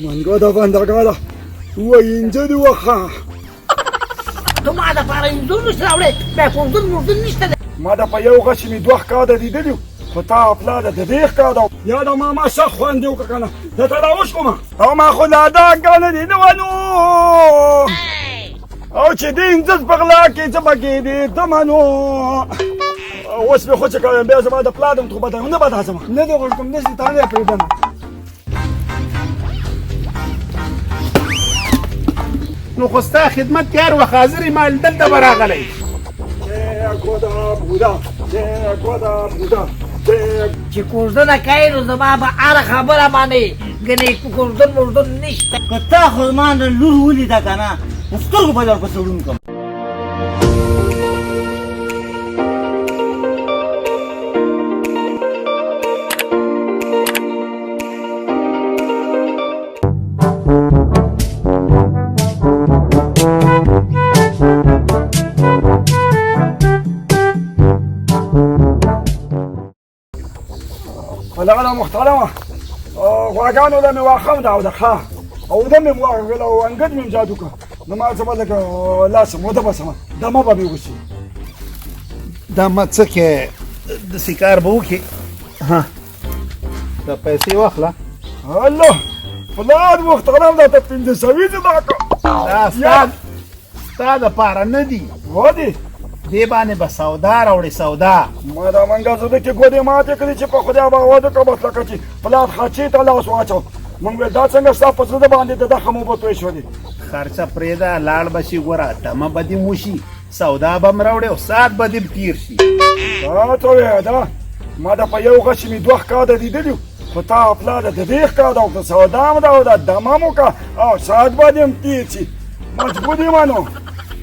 منګه دا بندګا ده وایي انځه دې وخه. ته ما دپاره انځور نشي راوړی، بیا کوزدن موزدن نشته دی. ما د په یو غشي مې دوه ښکاده لیدلي، خو تا پلا د درې ښکاده. یا د ماما ښه خوند یې وکړه که نه درته را وشکومه. او ما خو لا دا ګانه دي نه ونو، او چې دې انځز په غلا کې څه پکې دي ته منو. اوس مې خو چې کوم بیا زما د پلا دم خو به نه به داسم نه دې غوښتم داسې تا نه پرېږدم. نو خو ستا خدمت کې هر وخت حاضر یم، دلته به راغلی. چې کوژدنه کوې نو زما به هره خبره منې، ګنې کوژدن موژدن نشته. که تا خو زما نه لور ولیده که نه نو سترګو به در پسې ړوند کړم. لاله محترمه، غواګانو له مې واښه هم راوړه، ښه او ده مې واغله او انګد مې هم جادو کړه. نو ما څه به لکه لاس موده به سمه دمه به مې وشي. دمه څه کې داسې کار به وکړي. ها دا پیسې واخله. الله پلار محترم راته پنځه سویزې راکړه. دا ستا دپاره نه دي. ودې دې باندې به سودا راوړې. سودا ما دا منګه زده کې ګودې ماتې کړې چې په خدای باور وکړه، بس لکه چې پلار خاچې ته لاس واچو. مونږ ویل دا څنګه ستا په زړه باندې د دخم اوبه توی شولې. خرچه پرېږده، لاړ به شي. ګوره دمه به دې وشي، سودا به هم راوړې او ساعت به دې تېر شي. دا څه وایې؟ دا ما د په یو غشي مې دوه ښکاده لیدلي، خو تا پلار د درې ښکاده وکړه، سودا هم راوړه، دمه هم وکړه او ساعت به دې هم تېر شي. مجبور یم نو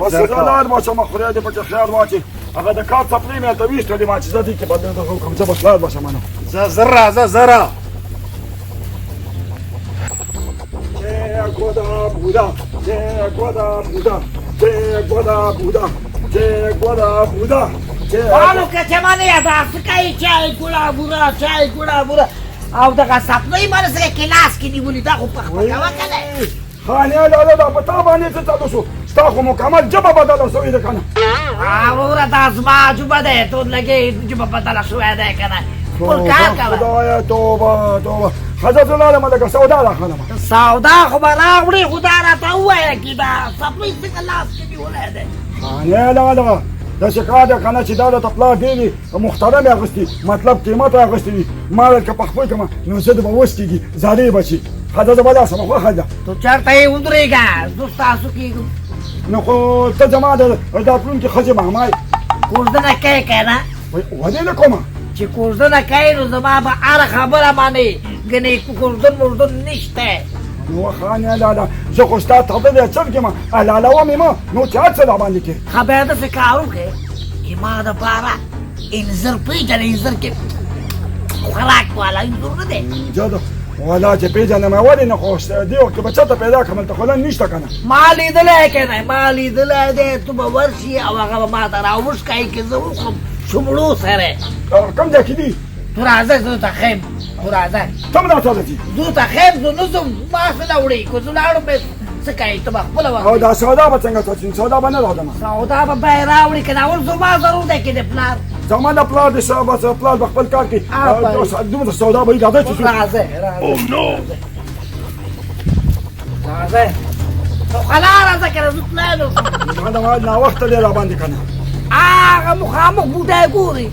بس زه لاړ به شم. خدای دې پکې خیال واچوي. هغه د کار څپلۍ مې هلته ویشتلې، ما چې زه دې کې به دغه وکړم. زه بس لاړ به شم نو. ځه زر راځه زر. والو که چې منې دا څه کوي؟ چای ګوړه بوره، چای ګوړه بوره، او دغه څپلۍ باندې څنګه کلاس کې نیولي؟ دا خو په خپه کوه که نه. خانه لاله دا په تا باندې څه چلو شو؟ ستا خو مکمل ژبه بدله شوې ده که نه؟ وروره دا زما ژبه دی، ته لګې ژبه بدله شوې ده که نه؟ خپل کار کوه. خدایه توبه توبه. ښځه زه لاړم لکه سودا راخلم. سودا خو به راوړې، خو دا راته ووایه چې دا څپلۍ څنګه لاس کې نیولی دی؟ خانه لاله داسې کار دی که نه چې دا درته پلار ډېرې محترمې اخیستي، مطلب قیمت یې اخیستي دي. ما ویل که په خپل کړم نو زه به وسکېږي، زارې به شي. ښځه زه به لاړ شم. خوښه ده. ته چېرته یې؟ ودرېږه، زه ستاسو کېږم. نو خو ته زما د راتلونکې ښځې ماما یې. کوژدنه کوې که نه؟ ولې نه کومه؟ چې کوژدنه کوې نو زما به هره خبره منې، ګنې کوژدن موژدن نشته. نو خانه لاله زه خو ستا تړلی چرګ یم، حلالوه مې مه، نو چې هر څه راباندې کې. ښه بیا داسې کار وکړې چې ما دپاره انځر پېژنې، انځر کې خوراک والا انځور نه دی. انځر والا چې پېژنم ولې نه، خو دې وخت کې به چېرته پیدا کړم؟ هلته خو لن نشته که نه. ما لیدلی که نه، ما لیدلی دی. ته به ورشي او هغه به ما ته راوښکایي چې زه وخورم شومړو سره. کوم ځای کې دي؟ ته راځه، زه ته ښیم. ته راځه. ته هم راته ځي. زه ته ښیم، زه نه ځم. ما څه نه وړي، که زه لاړم بیا څه کوې؟ ته به خپله او دا سودا به څنګه ساتي؟ سودا به نه راوړم. سودا به باید راوړي که نه؟ اول زما ضرور دی که د پلار؟ زما د پلار د بس پلار به خپل کار کوي. دومره سودا به یې راځه چې راځه راځه. نو خلا راځه که نه، زه تللی ما د ناوخته دی راباندې که نه. هغه مخامخ بوټی ګوري،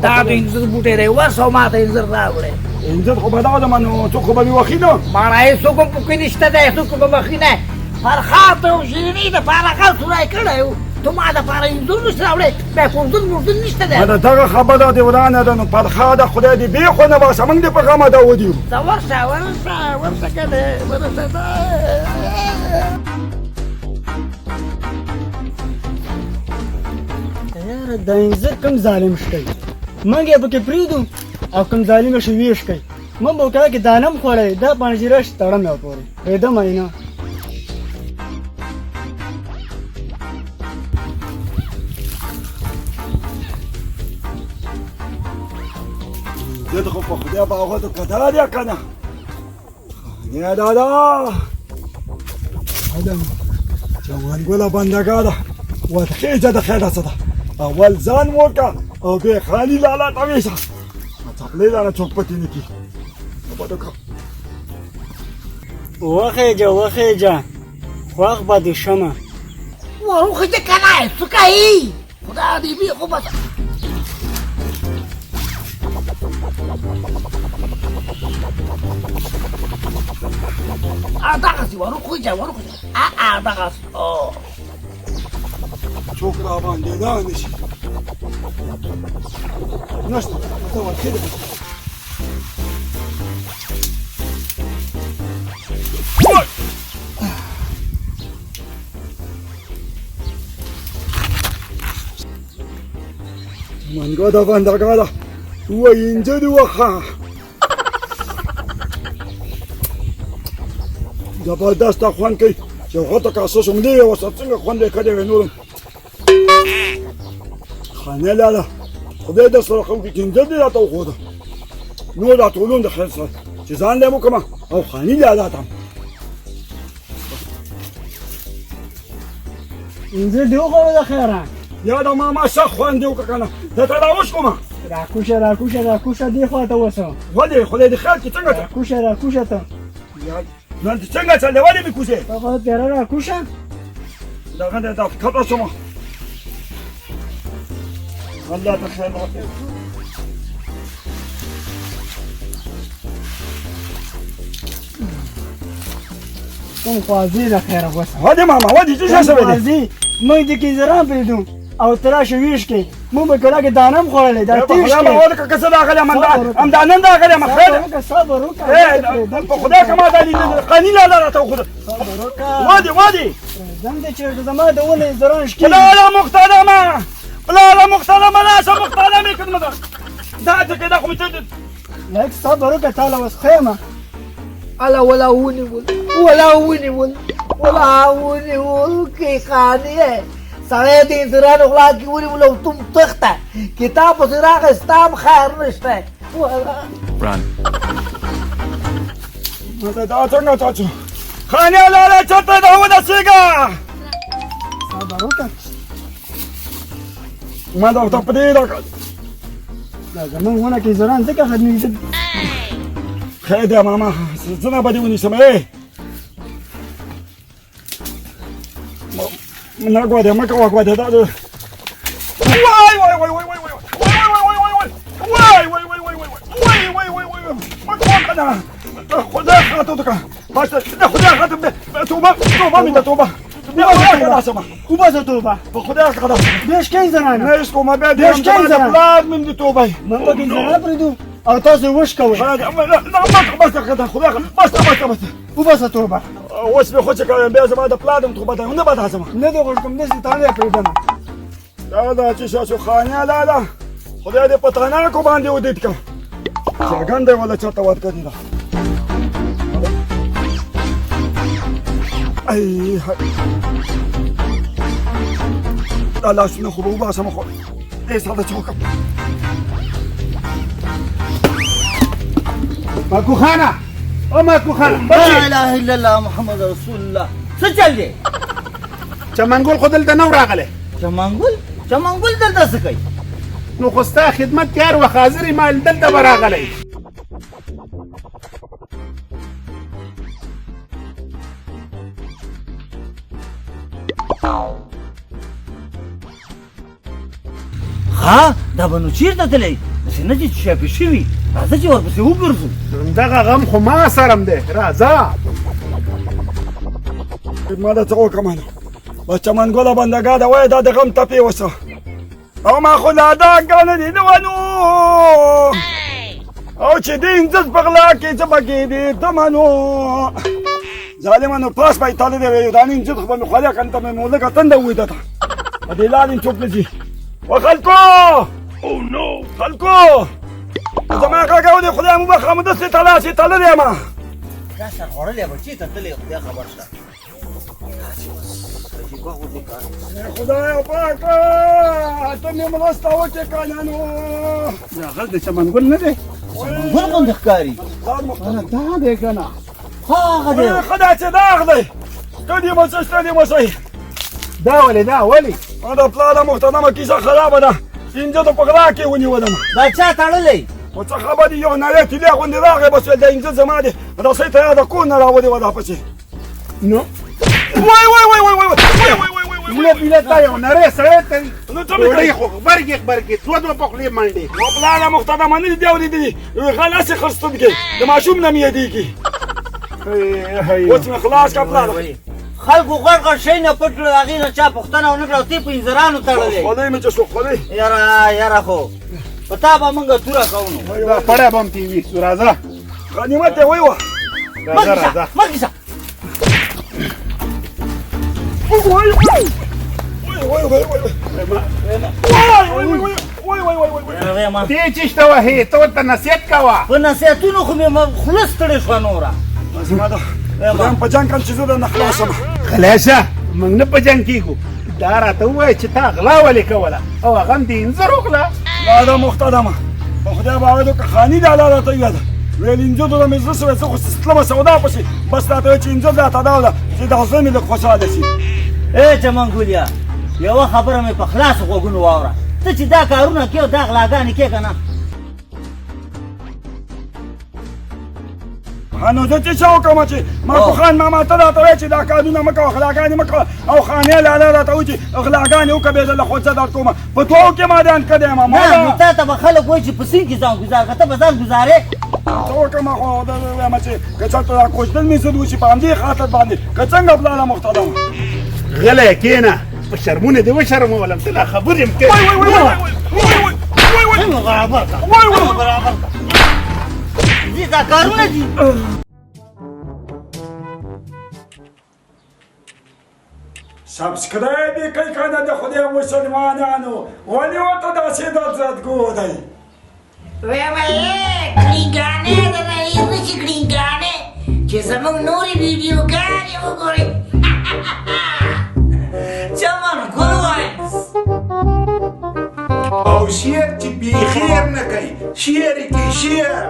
دا د انځر بوټی دی، ورشه او ما ته انځر راوړی. انځر خو به راوړم، نو څوک خو به مې وخي نه. ماڼه هېڅوک هم پکې نشته دی، څوک به وخي نه. فرخات او شیریني دپاره غل سوری کړی و، ته ما دپاره انځور نشي راوړی، بیا کوزدن موزدن نشته دی. مده دغه خبره دې ورانه ده. نو فرخا ده خدای دې بې خونه باسه، موږ دې په غمه ده ودیو. ته ورشه ورشه ورشه که نه ورشه. یاره دا انځر کوم ظالم ښکوي، موږ یې پکې پرېږدو او کوم ظالم شي ویې ښکوي. موږ به کله کې دانه هم خوړی، دا پاڼې چې راشي تړم یې پورې پرېږدم یې نه. زه خو په خدای باور وکړه، دا دی که نه؟ نه دادا ادم جوان ګله بندګا ده ورخېږه د خیره څه ده اول ځان وکړه او بیا خالي لالا ته ویشه څپلۍ لاله څوک پتې نه کړي. وخېږه وخېږه، خوښ به دې شمه. وروخېږه که نه څه کوي؟ خدای دې بې خو بس. دغسې وروخېږه وروخېږه، دغسې. څوک را باندې را نه شي. نشته ته ورخېږه. منګه بندګا ده وینځه دې وخه زبردست خوند کوي چې غوټه کاسه شوم دی اوس څنګه خوند یې کړی وي نورم خانه لاله خدای در سره ښه وکړي چې انځر دې راته وښوده. نور راته علوم د خیر سره چې ځان له وکړم او خاني لالا ته انځر دې وخوړو د خیره. یا د ماما ښه خوند دې وکړه که نه درته راوشکومه. راکوشه راکوشه راکوشه دې خوا ته وسه. ولې خدای دې خیر کړي څنګه ته؟ راکوشه راکوشه ته. نن څنګه چل دی ولې مې کوزې؟ ته خو تیره راکوشه. دغه دی دا کښته شوم. الله ته خیر راکړي. کوم خوازې د خیره وسه. ولې ماما ولې څه شی شوی دی؟ خوازې موږ دې کینځران پرېږدو او ته راشه ویش کې. موږ به کلا کې دانه هم خوړلې، دا تېش کې. ولې که څه راغلی یم همدا نن راغلی یم. خیر صبر وکړه. په خدای که ما دا لیدلی قاني لالا راته وښوده. صبر وکړه. ودې ودې ځم دې چېرته زما د ونې زران شکېږي. پلاره مخترمه پلاره مخترمه راشه مخترمه مې کړم دا څه کې دا خو مې لږ صبر وکړه تا له اوس ښیم. الا ولا ونیول ولا ونیول ولا ونیول کې خاني سړی د انځرانو غلا کې ونیول او تم تښته کتاب پسې راغی ستا هم خیر نشته. دا څنګه چاچو خاني لالا چېرته ده ورسېږه. صبر وکړه. ما دا ورته په دې راکړه. دا زمونږ ونه کې انځران ځکه ختمېږي. خیر دی ماما زه نه به دې ونیسم. ای نه ګوره مه کوه ګوره دا وای وای وای وای وای وای وای وای وای وای وای وای وای وای وای وای مه کوه که نه خدای خاطر وکړه. بس د خدای خاطر توبه توبه مې ده توبه. وباسه وباسه توبه. په خدای خاطر بیا شکې زنانه نه شکومه بیا دې پلار مې دې توبه. موږ به انځران پرېږدو او تاسو یې وشکوئ. نه بس خدای بس بس بس وباسه توبه. اوس مې خو چې کوم بیا زما د پلار هم توبه ده نه به داسم نه دې غوښتم داسې تا نه پرېږدم. دا دا چې شاسو خانه لالا خدای دې په تناکو باندې ودید کړه. څرګند دی ولا چېرته ورکړې ده. ای دا لاسونه خو به وباسم خو دې ساده څه وکړم. ماکو خانه او ماکو خانه. لا اله الا الله محمد رسول الله. څه چل دی؟ چمنګل خو دلته نه و راغلی. چمنګل؟ چمنګل دلته څه کوي؟ نو خو ستا خدمت کې هر وخت حاضر یم، دلته به راغلی. ها دا به نو چېرته تللی؟ داسې نه چې شاپې شوي. راځه چې ورپسې وګرځو. همدغه غم خو ما سره هم دی. راځه. ما دا څه وکړم بس چمن ګله بندګا ده وایه دا د غم تپې وسه. او ما خو لا دا ګانه دي نه ونو او چې دې انځز په غلا کې څه پکې دي ته منو ظالمه نو پاس به یې تړلی وی. دا نه انځز خو به مې خوړی که نه ته مې مولکه تنده وویده ته په دې لارې څوک نه ځي. وخلکو خلکو زما غږ اوري خدای مو بخښه مو داسې تلاشي تړلی یم. دا سرخوړلی به چېرته تللی خدای خبر شه. خدای پاکه ته مې مرسته وکړې که نه نو. دا غږ د چمن ګل نه دی؟ چمن ګل غوندې ښکاري. دا دی که نه؟ هغه دی. ښه دا چې داغ دی. ستړي مه شئ، ستړي مه شئ. دا ولې، دا ولې؟ د پلاره محترمه کیسه خرابه ده. انځه د په غلا کې ونیولم. دا چا تړلی؟ خو څه خبر دی، یو نری تیلې غوندې راغی، بس ویل دا انځه زما دی. رسۍ ته د کور نه راوړې وه دا پسې. نو وای وای وای وای وای وای وای وای وای. مړه بیله، تا یو نری سړی ته نو څه مې ډوډۍ کړې؟ خو غبرګې غبرګې دوه دوه په خولې منډې. نو پلاره محترمه نه دي اورېدلي، غل هسې خرڅتونکی د ماشوم نه مې یادېږي. اوس مې خلاص کړه پلاره. خلکو غټ غټ شی نه پټ کړل، هغې نه چا پوښتنه ونه کړه، او تی په انځرانو تړلی. خولۍ مې چې شو، خولۍ. یاره یاره، خو په تا به مونږ توره کوو نو. دا پړی به هم ترې ویستو. راځه. غنیمت یې ویوه. راځه. مخکې شه. راځه. مخکې شه. وای وای وای وای وای وای وای وای وای وای. وای ما. تی چې شته وهې، ته ورته نصیحت کوه. په نصیحتونو خو مې خوله ستړې شوه نوره. زما ده خدایم په جنګ کم چې زه درنه خلاص شم. غلی شه، موږ نه په جنګ کېږو. دا راته ووایه چې تا غلا ولې کوله، او هغه هم د انځرو غلا؟ لا ده محترمه، په خدای باور وکړه، خاني د الله راته ویله، ویل انځر ته مې زړه سوی، زه خو تلمه سودا پسې، بس راته ویل چې انځر راته راوړه چې دا زړه مې لږ خوشحاله شي. ای چمن ګلیا، یوه خبره مې په خلاصو غوږونو واوره. ته چې دا کارونه کوې او دا غلاګانې کوې که نه؟ نو زه چې څه وکړم چې ما خو خان ماما ته راته وایي چې دا کارونه مه کوه، غلاګانې مه کوه، او خانې لالا راته وایي چې غلاګانې وکړه، بیا زه له خودسه در کومه. په دوو کې ما ځان کړی یم. نه نو تا ته به خلک وایي چې په سیند کې ځان ګوزار کړه، ته به ځان ګوزارې؟ څه وکړم، خو دا وایم چې که چېرته دا کوژدن مې ضد وشي په همدې خاطر باندې که څنګه پلاره محترمه؟ غلی کښېنه، په شرمونه دې وشرمولم، ته لا خبرې هم کوې. وای وای وای وای وای وای وای. برابر کړه. وای وای. برابر کړه. دې دا کارونه دي. سبسکرایب یې کوئ که نه د خدای مسلمانانو، ولې ورته داسې درد ګورئ؟ وی وی کړینګانې درنه هېر نه شي، کړینګانې چې زموږ نورې ویډیوګانې وګورئ. چمن ګل واینس. او شعر چې بیخیر نه کوي، شعر کې شعر.